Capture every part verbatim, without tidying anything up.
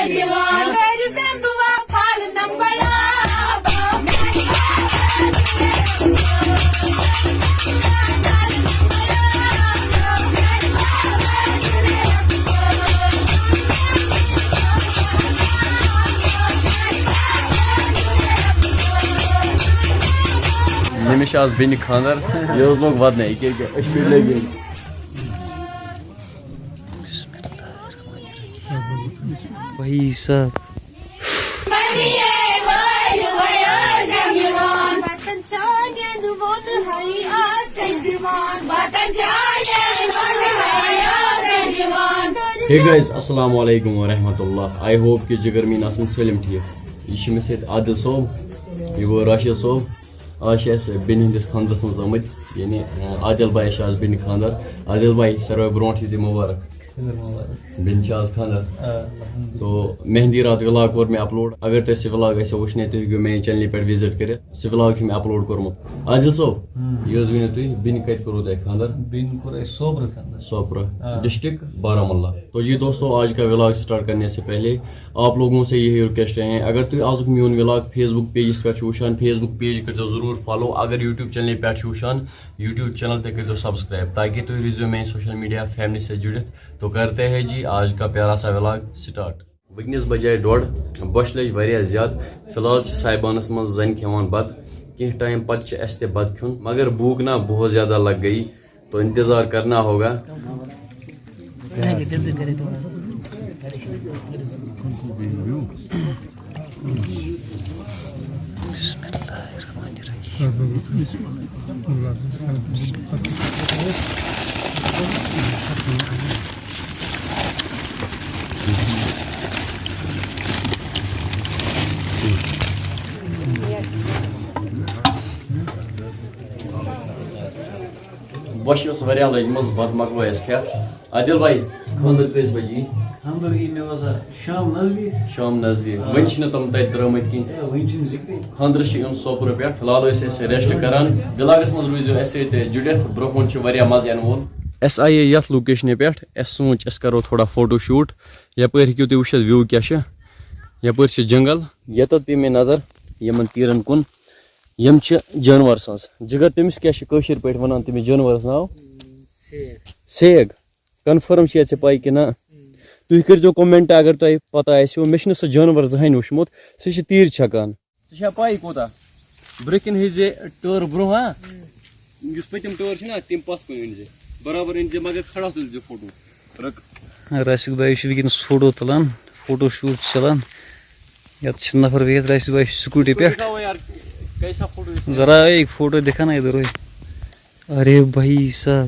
دِوان۔ کٔرۍ زِ دُعا پھل نمبر۔ مےٚ نِش آز بیٚنہِ خانٛدر، یہِ حظ لوٚگ ودنَے، یہِ کیٛاہ، یہِ کیٛاہ، أچھ پٮ۪ٹھ لٔگۍ یہِ۔ بھائی صاحب۔ Hey guys، السلام علیکم ورحمۃ اللہ۔ I hope کہ جگر میٲنۍ آسن سٲلِم ٹھیٖک۔ یہِ چھِ مےٚ سۭتۍ عادل صٲب، یہِ گوٚو راشد صٲب۔ آز چھِ اَسہِ بیٚنہِ ہٕنٛدِس خانٛدرَس منٛز آمٕتۍ، یعنی، آ، عادل بھائی چھِ آز بیٚنہِ خانٛدر۔ عادل بھائی، ساروی برونٛٹھ چھِ ژےٚ مُبارک۔ خانٛدر مُبارک۔ بیٚنہِ چھِ آز خانٛدر۔ آ، الحمدللہ۔ تو مہندی رات vlog کوٚر مےٚ upload۔ اگر تۄہہِ سُہ vlog آسیو وٕچھنَے، تُہۍ ہیٚکِو میٛانہِ channelہِ پٮ۪ٹھ visit کٔرِتھ۔ سُہ vlog چھُ مےٚ upload کوٚرمُت۔ عادل صٲب، ہم۔ یہِ حظ ؤنِو تُہۍ، بیٚنہِ کَتہِ کوٚروٕ تۄہہِ خانٛدر؟ بیٚنہِ کوٚر اَسہِ سوپرٕ خانٛدر۔ سوپرٕ، آ۔ District بارہمولہ۔ تو جی دوستو، آج کا vlog start کرنے سے پہلے آپ لوگوں سے یہی ریکویسٹ ہے، اگر تُہۍ آزُک میون vlog Facebook pageس پٮ۪ٹھ چھِو وٕچھان، Facebook page کٔرۍزیو ضروٗر follow۔ اگر YouTube channelہِ پٮ۪ٹھ چھِو وٕچھان، YouTube channel تہِ کٔرۍزیو subscribe، تاکہِ تُہۍ روٗزیو میٛانہِ social media family سۭتۍ جُڑِتھ۔ تو کرتے ہیں جی آج کا پیارا سا vlog start۔ وٕنکیٚنَس بجے ڈۄڈ، بۄچھِ لٔج واریاہ زیادٕ۔ فی الحال چھِ صاحبانَس منٛز زَنہِ کھٮ۪وان بَتہٕ، کینٛہہ ٹایم پَتہٕ چھِ اَسہِ تہِ بَتہٕ کھیوٚن، مگر بھوک نا بہت زیادہ لگ گئی، تو انتظار کرنا ہوگا۔ بسم اللہ الرحمن الرحیم۔ بۄچھِ ٲس واریاہ لٔجمٕژ، بَتہٕ مۄکلوو اَسہِ کھٮ۪تھ۔ عادل بھائی، خانٛدر کٔژِ بجہِ یی؟ خانٛدر یی مےٚ باسان شام نزدیٖک۔ شام نزدیٖک۔ آ۔ وۄنۍ چھِنہٕ تِم تَتہِ درٛٲمٕتۍ کینٛہہ۔ اے، وۄنۍ چھِنہٕ ذِکرٕے۔ خانٛدرَس چھِ یُن سوپورٕ پٮ۪ٹھ۔ فی الحال ٲسۍ أسۍ rest کران۔ vlogس منٛز روٗزِو اَسہِ سۭتۍ جُڑِتھ، برٛونٛہہ کُن چھِ واریاہ مَزٕ یِنہٕ وول۔ اَسہِ آیے یَتھ locationہِ پٮ۪ٹھ، اَسہِ سوٗنٛچ أسۍ کَرو تھوڑا photo shoot۔ یَپٲرۍ ہیٚکِو تُہۍ وٕچھِتھ view کیٛاہ چھِ۔ یَپٲرۍ چھِ جنٛگل۔ یَتَتھ پیٚیہِ مےٚ نظر یِمَن تیٖرَن کُن۔ یِم چھِ جانوَر سٕنٛز۔ جِگر، تٔمِس کیٛاہ چھِ کٲشِر پٲٹھۍ وَنان، تٔمِس جانوَرَس ناو؟ سیگ۔ سیگ۔ Confirm چھِ ژےٚ پَے کِنہٕ نہ؟ تُہۍ کٔرۍزیو comment اگر تۄہہِ پَتہ آسِوٕ۔ مےٚ چھُنہٕ سُہ جانوَر زٕہٕنۍ وٕچھمُت۔ سُہ چھِ تیٖرۍ چھَکان۔ ژےٚ چھےٚ پَے کوٗتاہ؟ برٛونٛہہ کِنۍ ہیٚیہِ زِ ٹٲر برٛونٛہہ، ہا؟ یُس پٔتِم ٹٲر چھِنہ، تَمہِ پَتھ کُن أنۍ زِ۔ برابر أنۍ زِ، مگر کھڑا تُلۍ زِ فوٹو۔ رَک۔ راشد بھائی چھُ وٕنکیٚنَس فوٹو تُلان۔ فوٹو shoot چھُ چلان۔ یَتھ چھِ نفر بِہِتھ، راشد بھائی چھُ scooty پٮ۪ٹھ۔ دکھاؤ یار، کیسا فوٹو ہے؟ ذرا ایک فوٹو دکھانا ادھر ہوئے۔ ارے بھائی صاحب،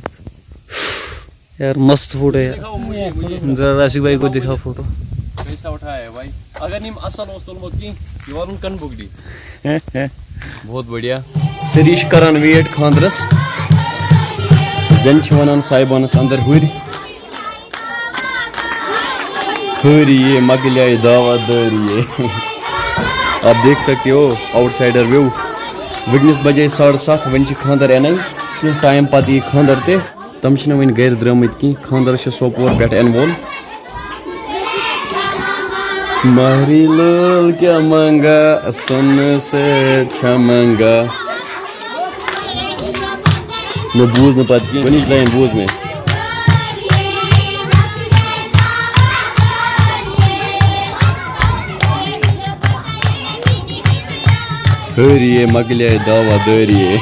یار مست فوٹو ہے۔ دکھاؤ مجھے، مجھے۔ ذرا راشد بھائی کو دکھاؤ فوٹو۔ کیسا اٹھایا ہے بھائی؟ اگر نیم اصل اوس تُلمُت کینٛہہ، یہِ والُن کَنہٕ بُگڑی۔ بہت بڑھیا۔ سٲری چھِ کران wait خانٛدرس۔ زَن چھِ وَنان صاحبانس اندر ہُرۍ۔ ہُرۍ یے مۄکلیے دعوت دٲری یے۔ آپ دیکھ سکتے ہو outsider view۔ وٕنکیٚنَس بجے ساڑٕ ستھ، وۄنۍ چھِ خانٛدر یِنَے۔ کینٛہہ ٹایم پتہٕ یی خانٛدر تہِ۔ تِم چھِنہٕ وٕنہِ گرِ درٛٲمٕتۍ کینٛہہ۔ خانٛدر چھُ سوپور پٮ۪ٹھ یِنہٕ وول۔ مہری لول کیا منگا، سن سیٹ چھا منگا۔ مےٚ بوٗز نہٕ پتہٕ کینٛہہ، گۄڈٕنِچ line بوٗز مےٚ۔ ہٲریے مۄکلیے دعوت دٲریے۔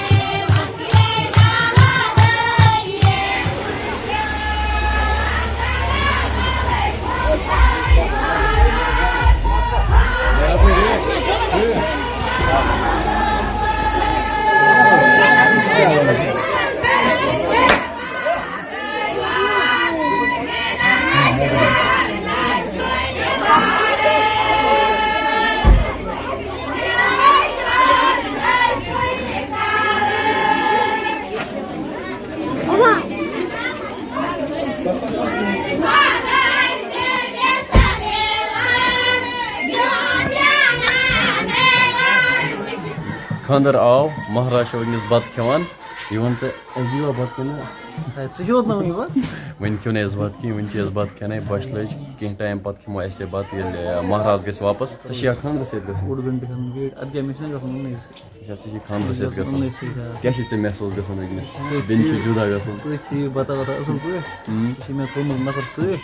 خانٛدر آو، مہراز چھُ وٕنکیٚنَس بَتہٕ کھٮ۪وان۔ یہِ وَن ژٕ، اَسہِ دِیوا بَتہٕ کِنہٕ؟ ہے، ژٕ کھیوٚوُتھ نہٕ وٕنہِ بَتہٕ؟ وٕنہِ کھیوٚو نہٕ اَسہِ بَتہٕ کِہیٖنۍ، وٕنہِ چھِ اَسہِ بَتہٕ کھٮ۪نَے، بۄچھِ لٔج۔ کینٛہہ ٹایم پَتہٕ کھٮ۪مو أسۍ یہِ بَتہٕ، ییٚلہِ، آ، مہراز گژھِ واپَس۔ ژےٚ چھِ یا خانٛدرَس سۭتۍ گژھُن؟ اوٚڑ گھنٹہٕ کھٮ۪مہٕ wait۔ اَدٕ کیٛاہ، مےٚ چھِنہ گژھُن یِمنٕے سۭتۍ۔ اچھا، ژےٚ چھِ خانٛدرَس سۭتۍ گژھُن۔ یِمنٕے سۭتۍ، آ۔ کیٛاہ چھِ ژےٚ محسوٗس گژھان وٕنکیٚنَس؟ تُہۍ بِنہِ چھِ کھیٚیِو، جُدا گژھُن۔ تُہۍ کھیٚیِو بَتہ وَتہ اَصٕل پٲٹھۍ۔ ہُم۔ ژےٚ چھِ مےٚ تھوٚومُت نفر سۭتۍ۔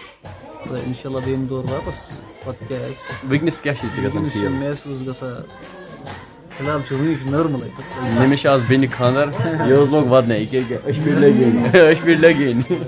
تہٕ اِنشاء اللہ بیٚیہِ یِمہٕ دورٕ واپَس۔ پَتہٕ کیٛاہ آسہِ؟ وٕنکیٚنَس کیٛاہ چھِ ژےٚ گژھان وٕنکیٚنَس چھِ feel؟ محسوٗس گژھان، فِلحال چھُ وٕنہِ چھُ نارمَلٕے۔ مےٚ، مےٚ چھِ آز بیٚنہِ خانٛدر، یہِ حظ لوٚگ وَدنَے، یہِ کیٛاہ، یہِ کیٛاہ، أچھ پھِرِ لَگہِ أنۍ۔ أچھ پھِرِ لَگہِ أنۍ۔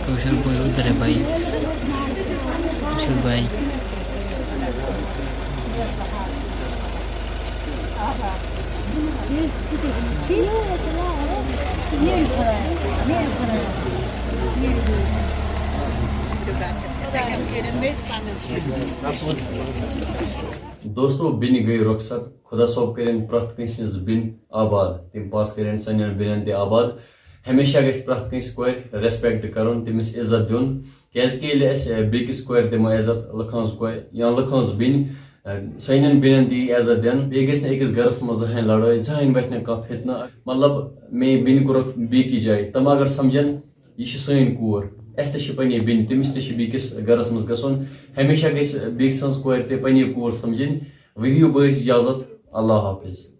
کٲشِر بٲے اوس دَرِ بَیہِ۔ کٲشِر بَیہِ۔ دوستو، بیٚنہِ گٔے رۄخصت۔ خۄدا صٲب کٔرِن پرٛٮ۪تھ کٲنٛسہِ ہٕنٛز بیٚنہِ آباد، تِم پاس کٔرِن سانٮ۪ن بیٚنٮ۪ن تہِ آباد۔ ہمیشہ گژھِ پرٛٮ۪تھ کٲنٛسہِ کورِ respect کَرُن، تٔمِس عزت دیُن، کیٛازِکہِ ییٚلہِ أسۍ، اَ، بیٚکِس کورِ دِمو عزت، لُکہٕ ہٕنٛز کورِ یا لُکہٕ ہٕنٛز بیٚنہِ، اَ، سانٮ۪ن بیٚنٮ۪ن تہِ یی عزت دِنہٕ، بیٚیہِ گژھِ نہٕ أکِس گَرَس منٛز زٕہٕنۍ لَڑٲے، زٕہٕنۍ وَتھِ نہٕ کانٛہہ فِتنہٕ۔ مطلب، میٛٲنۍ بیٚنہِ کوٚرُکھ بیٚکِس جایہِ، تِم اگر سَمجھن، یہِ چھِ سٲنۍ کوٗر، اَسہِ تہِ چھِ پنٛنی بیٚنہِ، تٔمِس تہِ چھِ بیٚکِس گَرَس منٛز گژھُن۔ ہمیشہ گژھِ بیٚکہِ سٕنٛز کورِ تہِ پنٛنی کوٗر سَمجھِنۍ۔ ؤرِو بٲیِس اِجازت، اللہ حافظ۔